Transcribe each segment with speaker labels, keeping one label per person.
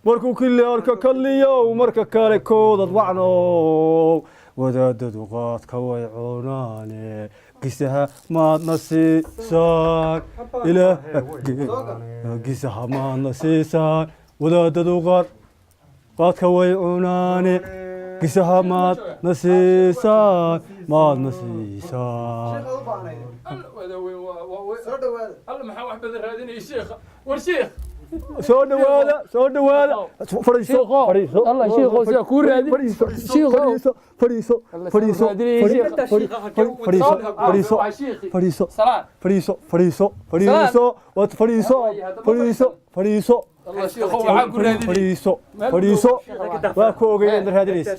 Speaker 1: Markuu kili arka kadliyow, marka kale koodad wacnow, wadaadadu qaadka way cunaane, gisaha maadna siisaan ilaah, gisaha maadna siisaan, wadaadadu qaadka way cunaane, gisaha maadna siisaan, maadna siisaan.
Speaker 2: Alla, maxaa wax badan raadinaya sheekha? War sheekh.
Speaker 1: Soo dhawaada, soo dhawaada, fadhiiso.
Speaker 2: Shiikho.
Speaker 1: Fadhiiso.
Speaker 2: Allah, shiikho, sidaa kuu raadin.
Speaker 1: Fadhiiso.
Speaker 2: Shiikho.
Speaker 1: Fadhiiso, fadhiiso.
Speaker 2: Allah,
Speaker 1: fadhiiso.
Speaker 2: soo raadinaya, shiikha.
Speaker 1: Fadhiiso, fadhiiso.
Speaker 2: Waa shiikhi.
Speaker 1: Fadhiiso.
Speaker 2: Salaan.
Speaker 1: Fadhiiso, fadhiiso, fadhiiso, waad fadhiiso. Fadhiiso, fadhiiso.
Speaker 2: Allah, shiikho, waxaa ku raadinaya.
Speaker 1: Fadhiiso, fadhiiso, waa ku ogay inaad raadinaysa.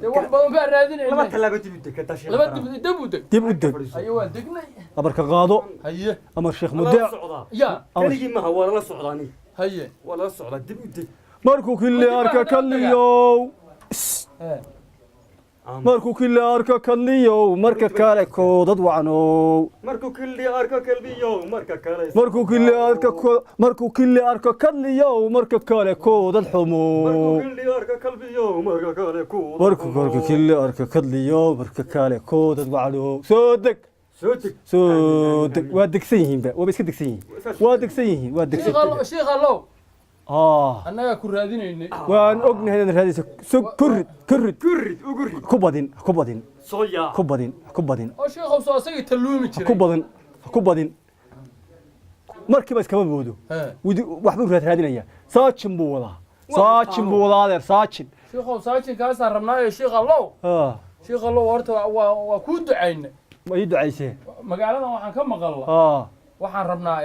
Speaker 2: Dee wax badan baa raadinayna.
Speaker 3: Laba tallaabo dib u deg hataa sheekh.
Speaker 2: Laba dib dib u deg.
Speaker 1: Dib u deg.
Speaker 2: Haye, waan degnay.
Speaker 1: Amarka qaado.
Speaker 2: Haye.
Speaker 1: Amar sheekh
Speaker 3: Waa lala
Speaker 1: mudeec.
Speaker 3: socdaa.
Speaker 2: Ya.
Speaker 3: Keligii maaha, waa lala socdaa aniga.
Speaker 2: Haye.
Speaker 3: Waa lala socdaa, dib u deg.
Speaker 1: Markuu kili arka kadliyow, markuu kili arka kadliyow, marka kale koodad wacnow.
Speaker 3: Markuu kili arko kalbiyo, marka kale.
Speaker 1: Markuu kili arko kadliyow, marka kale koodad xumo.
Speaker 3: Markuu kili arko kalbiyo, marka kale ku.
Speaker 1: Markuu kili arko kadliyow, marka kale koodad wacnow, soo deg.
Speaker 3: Soo deg.
Speaker 1: Soo deg. Waa degsan yihiinba, waaba iska degsan yihiin, waa degsan yihiin, waa degsan.
Speaker 2: Sheekh allow.
Speaker 1: Ah.
Speaker 2: Annagaa ku raadinaynay.
Speaker 1: Waan ognahay inaad raadayso. So ku rid, ku rid.
Speaker 3: Ku rid, ugu rid.
Speaker 1: Ku badin, ku badin.
Speaker 3: Soo yaa.
Speaker 1: Ku badin, ku badin.
Speaker 2: Oo sheekhow, soo asagii talluumi
Speaker 1: Ku
Speaker 2: jiray.
Speaker 1: badan, ku badin, markiiba iskama boodo. Waxbuu raad raadinayaa, saajin buu wadaa, saajin buu wadaa, adeer, saajin.
Speaker 2: Sheekhow, saajinkaasaan rabnaayo, sheekh allow.
Speaker 1: Ah.
Speaker 2: Sheekh allow, horta waa kuu ducaynay.
Speaker 1: Ma ii ducaysee?
Speaker 2: Magaaladan waxaan ka maqalla.
Speaker 1: Ah.
Speaker 2: Waxaan rabnaa,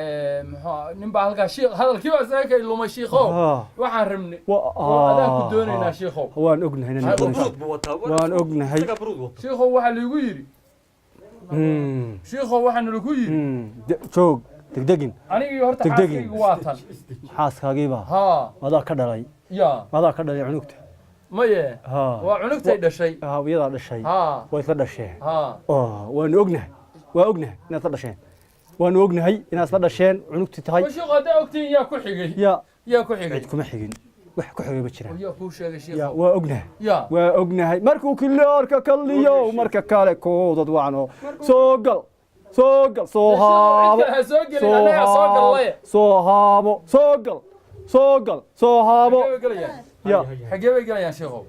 Speaker 2: muxuu nin baa halkaa shiikh hadalkii baa isaga kay lumay, shiikhow.
Speaker 1: Ah.
Speaker 2: Waxaan rabnay oo adaan ku doonaynaa, shiikhow.
Speaker 1: Waan ognahay inaan doonayso.
Speaker 3: Buruud buu wataa.
Speaker 1: Waan ognahay.
Speaker 3: Isagaa buruud wata.
Speaker 2: Shiikhow, waxaa liigu yidhi, shiikhow, waxaa nalagu yidhi.
Speaker 1: Joog, degdegin.
Speaker 2: Anigii horta
Speaker 1: Degdegin.
Speaker 2: xaaskaygu waa tan.
Speaker 1: Xaaskaagiiba?
Speaker 2: Haa.
Speaker 1: Madaa ka dhalay?
Speaker 2: Ya.
Speaker 1: Madaa ka dhalay cunugta?
Speaker 2: Maye.
Speaker 1: Ha.
Speaker 2: Waa cunugtay dhashay.
Speaker 1: Ha, iyadaa dhashay.
Speaker 2: Haa.
Speaker 1: Waa isla dhasheen.
Speaker 2: Haa.
Speaker 1: Oh, waanu ognahay, waa ognahay inaad isla dhasheen, waanu ognahay inaad isla dhasheen, cunugti tahay.
Speaker 2: Oo shiikhu, haddaa ogtihiin, yaa ku xigay?
Speaker 1: Ya.
Speaker 2: Yaa ku xigay?
Speaker 1: Cid kuma xigin, wax ku xigay ma jiraan.
Speaker 2: Yaa kuu sheegay?
Speaker 1: Ya.
Speaker 2: Shiikhow.
Speaker 1: Waa ognahay.
Speaker 2: Ya.
Speaker 1: Waa ognahay. Markuu kiloorka kadliyo, marka kale koodad wacno, soo gal, soo gal, soo
Speaker 2: Dee shiikhow,
Speaker 1: haabo.
Speaker 2: Cid kale ha soo gelin, annagaa soo gallaye.
Speaker 1: Soo haabo, soo gal, soo gal, soo haabo.
Speaker 2: Xagee bay gelayaan?
Speaker 1: Ya.
Speaker 2: Xagee bay gelayaan, shiikhow?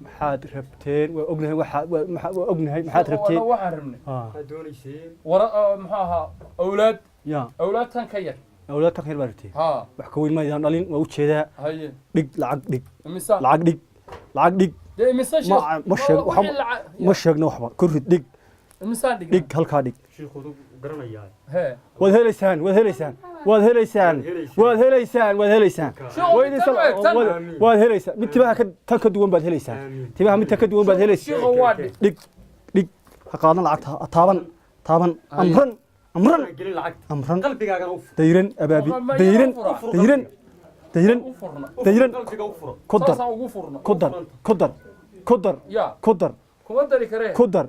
Speaker 1: Maxaad rabteen? Waa ognahay waxa waa ognahay maxaad rabteen.
Speaker 2: Annagu waxaan rabnay
Speaker 1: Ah.
Speaker 3: Maxaad doonayseen?
Speaker 2: Wara oo muxuu ahaa, awlaad.
Speaker 1: Ya.
Speaker 2: Awlaad tan ka yar.
Speaker 1: Awlaad tan khayr baa rabteen?
Speaker 2: Haa.
Speaker 1: Wax ka weyn maydaan dhalin, waa u jeedaa.
Speaker 2: Haye.
Speaker 1: Dhig lacag, dhig.
Speaker 2: Imisa?
Speaker 1: Lacag dhig, lacag dhig.
Speaker 2: Dee imise,
Speaker 1: ma
Speaker 2: shiikh?
Speaker 1: Ma sheeg
Speaker 2: Wixii
Speaker 1: ma sheegno waxba. Ku rid, dhig.
Speaker 2: Imisaan dhigna?
Speaker 1: Dhig, halkaa dhig.
Speaker 3: Shiikhoodu garanayaa.
Speaker 2: Hee.
Speaker 1: Waad heleysaan, waad heleysaan, waad heleysaan, waad heleysaan, waad heleysaan.
Speaker 2: Shiikhow,
Speaker 1: Waa idin
Speaker 2: tan u eg, tan.
Speaker 1: Waad heleysaan, mid timaha ka tan ka duwan baad heleysaan.
Speaker 3: Aamiin.
Speaker 1: Timaha mid tan ka duwan baad heleysaan.
Speaker 2: Shiikhow, waa dhig.
Speaker 1: Dhig, dhig, ha qaadan lacagta, ha taaban, taaban, amran, amran.
Speaker 3: Gelin lacagta.
Speaker 1: Amran.
Speaker 3: Qalbigaagana u fur.
Speaker 1: Dayran abaabi.
Speaker 2: Ma
Speaker 1: Dayran.
Speaker 2: iyada u fura?
Speaker 1: Dayran, dayran.
Speaker 2: U furna.
Speaker 1: Dayran.
Speaker 3: Qalbiga u furo.
Speaker 1: Ku dar.
Speaker 2: Saasaan ugu furno.
Speaker 1: Ku dar, ku dar, ku dar.
Speaker 2: Ya.
Speaker 1: Ku dar.
Speaker 2: Kuma dari karee.
Speaker 1: Ku dar.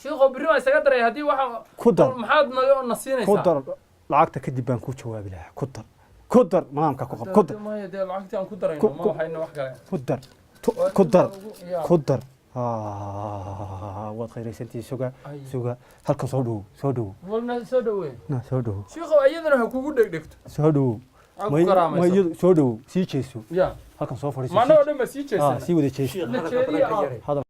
Speaker 2: Shiikhow, berri baan isaga daray haddii waxa.
Speaker 1: Ku dar.
Speaker 2: Maxaad naga na
Speaker 1: Ku
Speaker 2: siinaysaa?
Speaker 1: dar lacagta, kadib baan kuu jawaabi lahaa. Ku dar, ku dar, manaamka ku qab, ku dar.
Speaker 2: Maya, dee lacagtii aan ku darayno ma waxayna wax kale.
Speaker 1: Ku dar, ku dar.
Speaker 2: Ya.
Speaker 1: Ku dar. Ah, waad khayraysantihi, suga.
Speaker 2: Ay.
Speaker 1: Suga, halkan soo dhowow, soo dhowow.
Speaker 2: Walna soo dhaweey.
Speaker 1: Na soo dhowow.
Speaker 2: Shiikhow, iyadana ha kugu dhegdhegto.
Speaker 1: Soo dhowow.
Speaker 2: Maxaad ku
Speaker 1: Ma
Speaker 2: karaamaysaa?
Speaker 1: iyadu soo dhowow, sii jeeso.
Speaker 2: Ya.
Speaker 1: Halkan soo fadhiiso.
Speaker 2: Macnahoo dhan ba sii
Speaker 1: Ah,
Speaker 2: jeesana.
Speaker 1: sii wada jeeso.
Speaker 2: Na jeediya.
Speaker 1: Hadal.